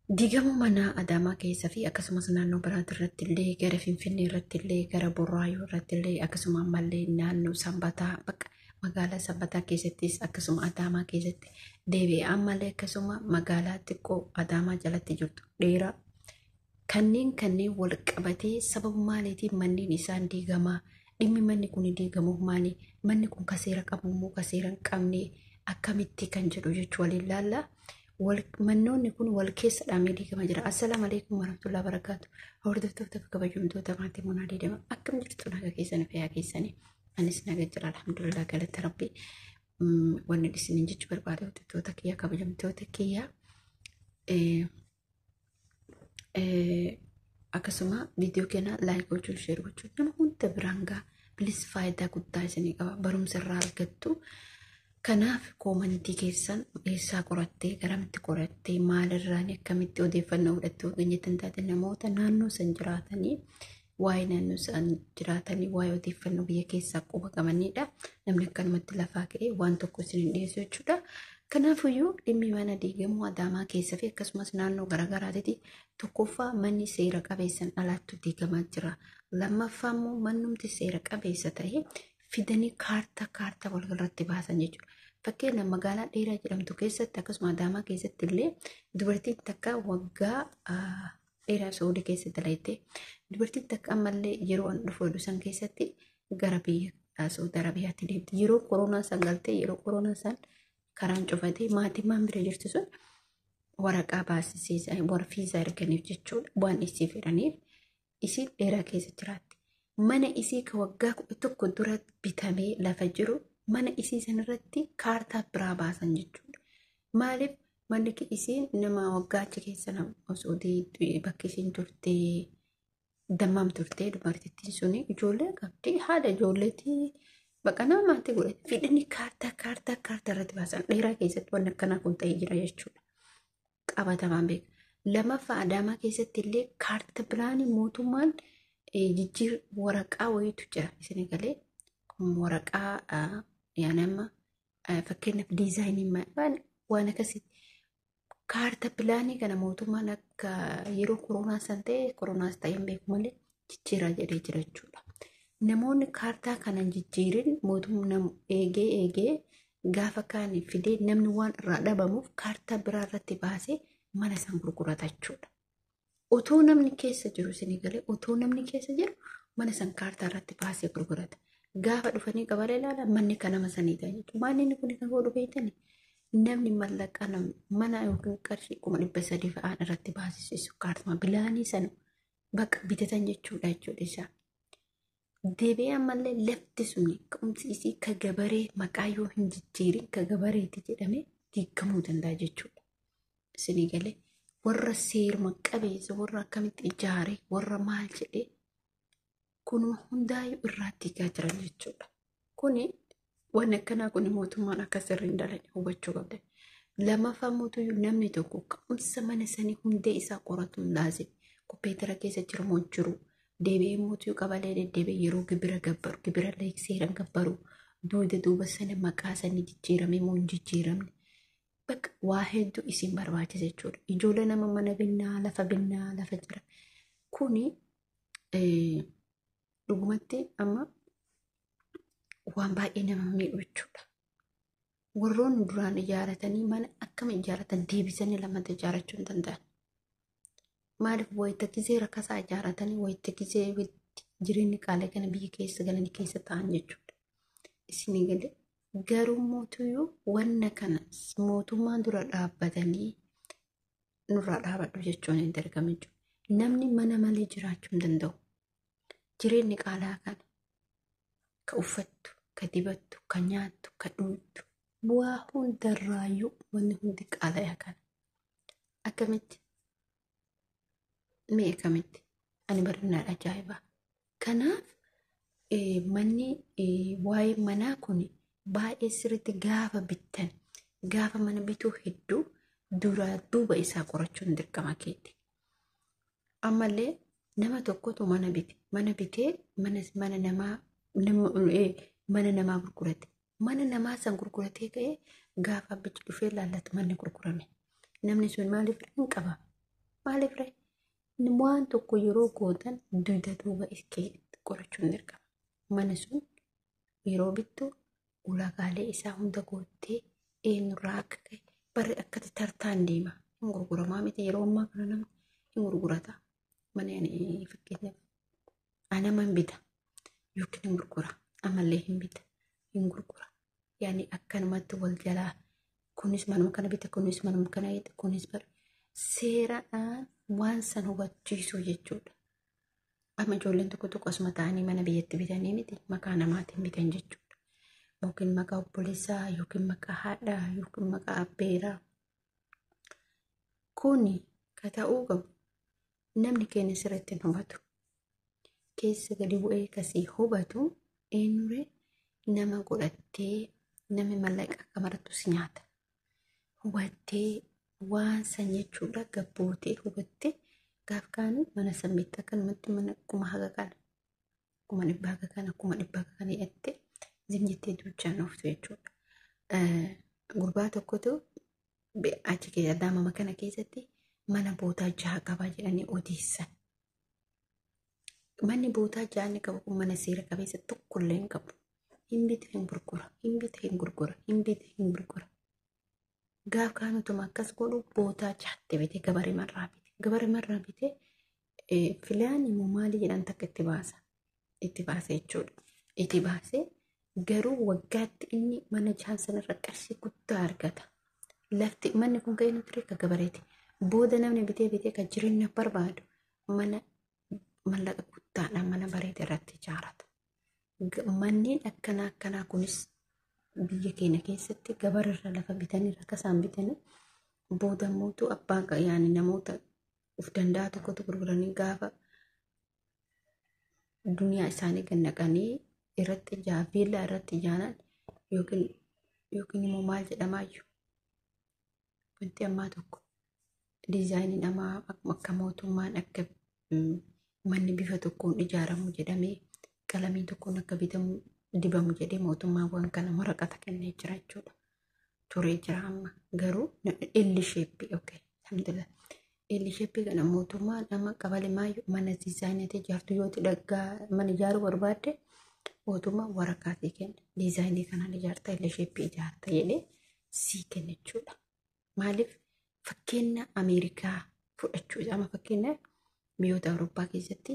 Diigamuu mana Adaamaa keessa fi akkasumas naannoo biraati irratti illee gara Finfinnee irratti illee gara Borraayyuu irratti illee akkasuma ammallee naannoo Sanbataa bakka magaalaa Sanbataa keessattis akkasuma Adaamaa keessatti deebi'ee ammallee akkasuma magaalaa xiqqoo Adaamaa jalatti jirtu dheeraa kanneen wal qabatee sababa maaliitiin manneen isaan diigamaa? Dhimmi manni kun diigamuuf maali? Manni kun ka seera qabu moo ka seera hin qabne akkamitti kan jedhu jechuu waliin laalla. Mannoonni kun wal keessa dhaamee diigamaa jira. Assalaamu alaikum warahmatullahi wabarakatuh. Hordoftoota fi kabajamtoota maatii Munaa Diidama. Akkam jirtu naga keessanii fayyaa keessanii? Anis naga jira alhamdulillah galata rabbi. Wanni isiniin jechuu barbaade hordoftoota kiyya kabajamtoota kiyya. Akkasuma viidiyoo keenya like gochuun share gochuun nama hunda biraan ga'a. Bilis faayidaa guddaa isinii qaba. Barumsa irraa argattu. Kanaaf koomantii keessan eessaa qorattee garamitti qorattee maalirraan akkamitti odeeffannoo fudhattee jettan taate namoota naannoo san jiraatanii waa'ee naannoo san jiraatanii waa'ee odeeffannoo biyya keessaa quba qabanidha. Namni akkanumatti lafaa ka'ee waan tokko isin hin dhiyeessu jechuudha. Kanaafiyyuu dhimmi mana diigamuu Adaamaa keessa fi akkasumas naannoo garaagaraatitti tokkoffaa manni seera qabeessan alaatti diigamaa jira. Lammaffaa immoo mannumti seera qabeessa ta'e fidanii kaartaa kaartaa wal irratti baasan jechuudha. Fakkeenyaaf magaalaa dheeraa jedhamtu keessatti akkasuma Adaamaa keessatti illee dubartiin takka waggaa dheeraa Saudii keessa dalagte dubartiin takka ammallee yeroo an dhufu san keessatti gara biyya Saudi Arabiyaatti deemte. Yeroo koronaa san galtee yeroo koronaa san karaan cufatee maatiin bira jirtu sun waraqaa baasisee warra fiizaa erganiif jechuudha. Waan isii fedhaniif isiin dheeraa keessa jiraatti. Mana isii ka waggaa 11 dura bitamee lafa jiru mana isii sanarratti kaartaa biraa baasan jechuudha. Maaliif manni isiin nama waggaa achi keessa osoo bakka isiin turtee dammaam turtee dubartittiin suni ijoollee qabdi haadha ijoolleetii bakka nama maatii godhate fidanii kaartaa kaartaa kaartaa irratti baasan dheeraa keessatti wanni akkanaa kun ta'ee jira jechuudha. Qabatamaan beeka. Lammaffaa Adaamaa keessatti illee kaarta biraanii mootummaan jijjiir waraqaa wayiitu jira isin galee waraqaa yaanama fakkeenyaaf diizaayinii waan akkasitti kaarta pilaanii kana mootummaan akka yeroo koronaa san ta'e koronaas ta'e hin beeku malee jijjiiraa jedhee jira jechuudha. Namoonni kaartaa kana jijjiirin mootummaan eegee eegee gaafa kaan fidee namni waan irraa dhabamuuf kaartaa biraa irratti baasee mana san gurgurata jechuudha. Otoo namni keessa jiru isin galee otoo namni keessa jiru mana san kaartaa irratti baasee gurgurata. Gaafa dhufanii qabalee ilaala manni kan nama sanii ta'a jechuudha. Manni inni kun kan godhu beektani namni mallaqa mana yookiin qarshii 300,000 fa'aan irratti baasisiisu kaartuma bilaanii sana bakka bitatan jechuudha jechuudha isaa. Deebi'ee ammallee lafti suni ka'umsi isii ka gabaree maqaa yoo hin jijjiirin ka gabareeti jedhamee diigamuu danda'a jechuudha. Isinii galee warra seeruma qabeessa warra akkamitti ijaare warra maal jedhee kunuma hundaayyuu irraa diigaa jiran jechuudha. Kuni waan akkanaa kun mootummaan akka sirrii hin dalane hubachuu qabda. Lammaffaa mootuyyuu namni tokko ka'umsa mana sanii hundee isaa qoratuun laazim. Kompiitara keessa jiru moo jiru deebi'ee mootuyyuu qabalee deddeebi'ee yeroo gibira gabbaru gibira seeraan gabbaru duuda duuba sana maqaa sanii jijjiirame moo hin jijjiiramne. Bakka waa hedduu isin barbaachisa jechuudha. Ijoollee nama mana binnaa lafa binnaa lafa jira. Kuni dhugumatti amma waan baay'ee nama miidhu jechuudha. Warroonni duraan ijaaratanii mana akkam ijaaratan deebisanii lamata ijaarachuu hin danda'an. Maaliif wayita gisee rakkasaa ijaaratanii wayita gisee jireenyi qaala'e kana biyya keessa galanii keessa ta'an jechuudha. Isin galee garuu mootuyyuu wanna kana mootummaan dura dhaabbatanii nurraa dhaabadhu jechuun hin dargamu jechuudha. Namni mana malee jiraachuu hin danda'u. Jireenyi qaala'aa kana ka uffattu, ka dibattu, ka nyaattu, ka dhugdu bu'aa hundarraayyuu wanni hundi qaala'aa kana. Akkamitti? Mee akkamitti? Ani barannaan ajaa'ibaa. Kanaaf manni waa'ee manaa kun baay'ee sirriitti gaafa bittan gaafa mana bituu hedduu duraa duuba isaa qorachuun dirqama keeti. Ammallee nama tokkotu mana bite. Mana bitee mana namaa mana namaa gurgurate. Mana namaa san gurguratee ka'ee gaafa abbichi dhufee laallatu manni gurgurame. Namni sun maaliif hin qaba? Maaliif ree? Waan tokko yeroo gootan dugda duuba qorachuun dirqama. Mana sun yeroo bittu ulaagaalee isaa hunda goottee eenyurraa akka ka'e barri akkatti tartaan deema. Hin gurguramaa miti yeroo ammaa kana nama hin gurgurata. Mana fakkeenyaaf anama hin bita yookiin hin gurgura, ammallee hin bita hin gurgura. Yaani akkanumatti wal jalaa kunis manuma kana bita, kunis manuma kana bita, kunis bara seeraadhaan waan san hubachiisuu jechuudha. Amma ijoolleen tokko tokko asuma ta'anii mana biyyatti bitanii miti maqaa namaatiin bitan jechuudha. Yookiin maqaa obboleessaa, yookiin maqaa haadhaa, yookiin maqaa abbeeraa. Kuni ka ta'uu qabu namni keenya sirriitti hin hubatu. Keessa gadi bu'ee kasii hubatu eenyuree nama godhattee namni mallaqa akka marattu si nyaata. Hubattee waan san jechuudha gabbootee hubattee gaaf kaanii mana san bitta akkanumatti mana kuma haga kana 100,000 haga kana 100,000 haga kana hidhattee zim jettee duuchaan ooftu jechuudha. Gurbaa tokkotu achi keessa daamama kana keessatti mana bootaa 6 qaba jedhanii odeessan. Manni bootaa 6 inni qabu kun mana seera qabeessa tokkollee hin qabu. Hin bita hin gurgura, hin bita hin gurgura, hin bita hin gurgura. Gaaf kaan utuma akkas godhu bootaa 6tti bite gabaree marraa bite. Gabaree marraa bite filaan immoo maali jedhan takka itti baasa. Itti baasa jechuudha. Itti baasee garuu waggaatti inni mana 6 sanarra qarshii guddaa argata. Lafti manni kun kan inni ture akka gabareeti. Booda namni bitee bitee kan jireenya barbaadu mana mallaqa guddaadhaan mana bareeda irratti ijaarata. Manneen akkanaa akkanaa kunis biyya keenya keessatti gabararra lafa bitanii rakka isaan bitanii booda mootu abbaan yaani namoota of danda'a tokkotu gurguranii gaafa duniyaa isaanii gad naqanii irratti viillaa irratti ijaaran yookiin immoo maal jedhamaayyuu wanti ammaa tokko diizaayiniin ammaa akka mootummaan akka manni bifa tokkoon ijaaramu jedhamee qalamii tokkoon akka bitamu dibamu jedhee mootummaan waan kana waraqata kennee jira jechuudha. Turee jira amma garuu illi sheeppii okay alhamdulillah. Illi sheeppii kana mootummaan amma qabale maayyuu mana diizaayiniitti ijaartu yoo dhaggaa mana ijaaruu barbaadde mootummaan waraqaa sii kenna. Diizaayinii kanaan ijaarta illi sheeppii ijaarta jedhee sii kenna jechuudha. Maaliif fakkeenya Ameerikaa fudhachuu amma fakkeenya biyyoota Awurooppaa keessatti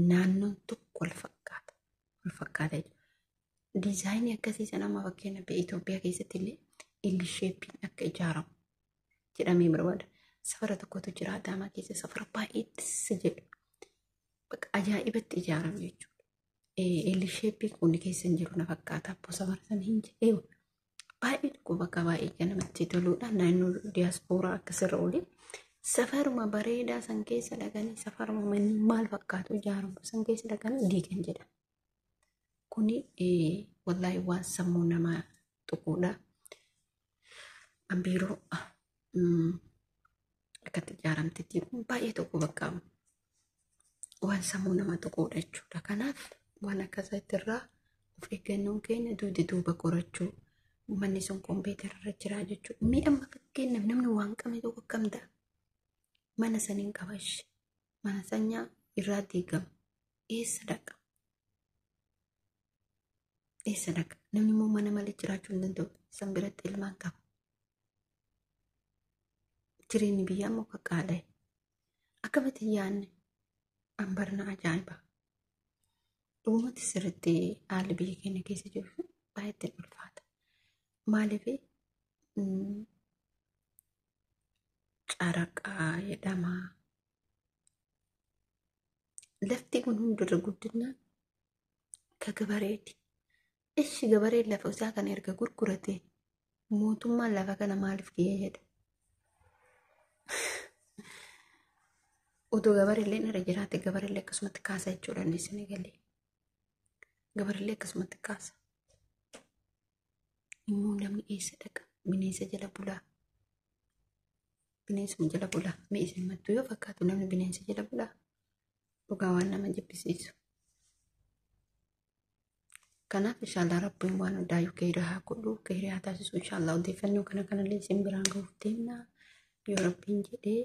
naannoon tokko wal fakkaata. Wal fakkaata jechuudha. Diizaayinii akkasii sana amma fakkeenya biyya Itoophiyaa keessatti illee illi sheeppiin akka ijaaramu jedhamee barbaada. Safara tokkotu jira Adaamaa keessa safara baay'ee tissa jedhu. Bakka ajaa'ibatti ijaarame jechuudha. Illi sheeppiin kun keessa hin jiru na fakkaata. Abboo safara sana hin jedhu. Baay'ee tokko bakka baay'ee namatti toludha. Naannoo diyaaspooraa akkasirra oole. Safaruma bareedaa san keessa dhaqanii safaruma manni maal fakkaatu ijaaramu san keessa dhaqanii diigan jedha. Kuni wallaahi waan sammuu namaa tuquudha. Biiroo akkatti ijaaramtetti kun baay'ee tokko bakka waan sammuu namaa tuquudha jechuudha. Kanaaf waan akkasitti irraa of eeggannoon keenya dugda duuba qorachuu manni sun kompiitara irra jira jechuudha. Mee amma fakkeenyaaf namni waan qabne tokko akkam ta'a? Mana saniin qabashi. Mana sanyaa irraa diigama. Eessa dhaqa? Eessa dhaqa? Namni immoo mana malee jiraachuu hin danda'u. San biratti ilmaan qaba. Jireenyi biyyaa immoo qaqqaala'e. Akkamitti yaadne ambarna ajaa'iba. Dhugumatti sirriitti haalli biyya keenya keessa jiru baay'ee ulfaata. Maaliif caraqaa jedhama. Lafti kun hundirra guddinaan ka gabareeti. Ishi gabareen lafa isaa kana erga gurgurate mootummaan lafa kana maaliif kiyya jedha. Otoo gabareellee irra jiraate gabareellee akkasumatti kaasa jechuudha inni isin galee. Gabareellee akkasumatti kaasa. Immoo namni eessa dhaqa? Bineensa jala bulaa. Bineensuma jala bulaa. Mee isin mattuu yoo fakkaatu namni bineensa jala bulaa. Dhugaa waan nama jibbisiisu. Kanaaf inshaallah rabbiin waan hundaayyuu keeyrii haa godhu, keeyrii haa taasisu inshaallah odeeffannoo kana kanallee isin biraan gahuuf deemna. Yoo rabbiin jedhee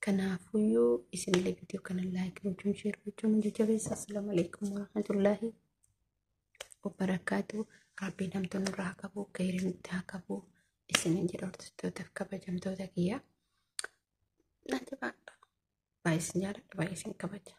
Kanaafuyyuu isinillee viidiyoo kana like gochuun, share gochuun jajjabeessa. Assalaamu alaikum warahmatullaahi wabarakaatu. Rabbiin hamtuu nurraa haa qabu, khayrii nutti haa qabu. Isinin jedha, hordoftootaaf kabajamtoota kiyya. Na jabaadha. Baay'ee isin jaalladha, baay'ee isin kabaja.